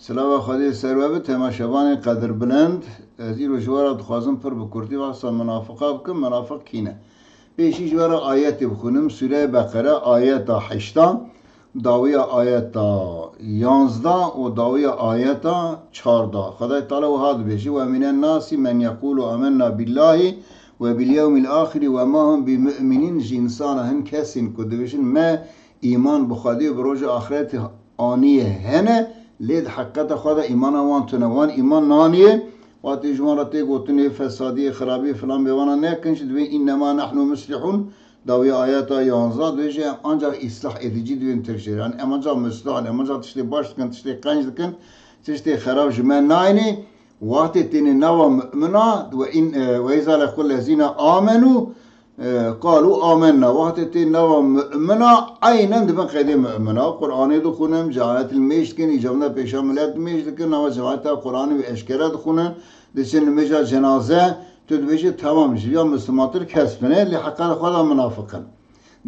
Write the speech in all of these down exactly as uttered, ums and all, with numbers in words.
Silava Xwedê ser we bi, temaşevanên qedirbilind. Ez îro ji we re dixwazim pir bi kurtî behsa minafiqa bikim. Minafiq kî ne? Pêşî ji we re ayetê bixwînim, Sûreya Beqere, ayeta heşta, dawiya ayeta yanzda û dawiya ayeta çarda. Xwedayê Teala wiha dibêje: "Ve minen nasi men yekulu amenna billahi ve bil yewmil axiri ve ma hum bi mu'minin." Ji însana hin kesên ku dibêjin me îman bi Xwedê û bi roja axretê aniye hene, lê di heqîqeta xwe de îmana wan tune. Wan îman naniye. Wextê ji wan re tê gotinê fesadiyê, xirabiyê filan bê, wana nekin, ji dibê "Innema nahnu muslihun", dawiya ayeta yanzda dibêje, em ancak îslah edicî dibên tir jê. Yani em ancak muslih in, em ancak tiştê baş dikin, tiştê qenc dikin, tiştê xerab ji me nayênê. Wextê tênê nava mu'mina, ve in, e, "Ve îza lequl lezîne amenu, e, qalu amenna." Wextê tê nava mu'mina, eynen dibin qeydê mu'mina. Qur'anê dixwînin, cenazetil mêj dikin, îcabında pêşa milet mêj dikin, nava cenazeta Qur'anê wî eşkere dixwînin, diçin li mêja cenaze, tu dibêjî, "Tamam, ji ya Müslümantir kes tune, lê heqeta xwe de munafiq in."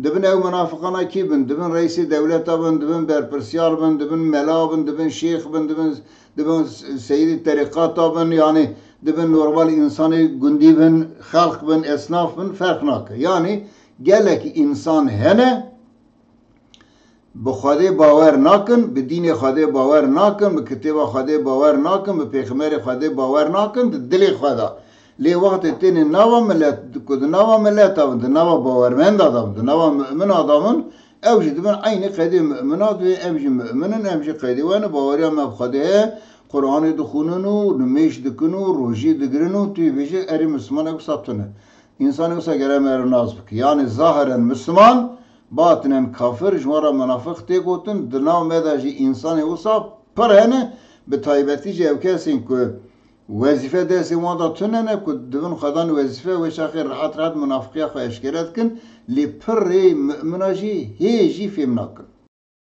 Dibin ew munafiqana kî bin? Dibin reîsê dewleta bin, dibin berpirsiyar bin, dibin mela bin, dibin şêx bin, dibin, dibin seyîdê terîqata bin, yani dibin normal insanê gundî bin, xelq bin, esnaf bin, ferq nake. Yani gelek însan hene, bi Xwedê bawer nakin, bi dînê Xwedê bawer nakin, bi kitêba Xwedê bawer nakin, bi pêxemberê Xwedê bawer nakin, di dilê xwe de. Lê wextê tênê nava milet, ku di nava mileta bin, di nava bawermenda de bin, di nava mu'mina de bin, ew jî dibin eynî qeydê mu'mina dibê, ev jî mu'min in, ev jî qeydê we ne, baweriya me bi Xwedê heye, Qur'anê dixwînin û nimêj dikin û rojî digirin û tu yê bêjî, "Erê Mislimanek wisa tune." Însanê wisa gere me re nas bike. Yani zahiren Misliman, batinen kafir, ji wan re munafiq tê gotin, di nav me de jî însanê wisa pir hene, bi taybetî jî ew kesên ku wezîfe destê wan de tune ne, ku dibin xwedan wezîfe, wê çaxê rehet rehet munafiqiya xwe eşkere dikin, lê pirê mu'mina jî hê jî fêm nakin.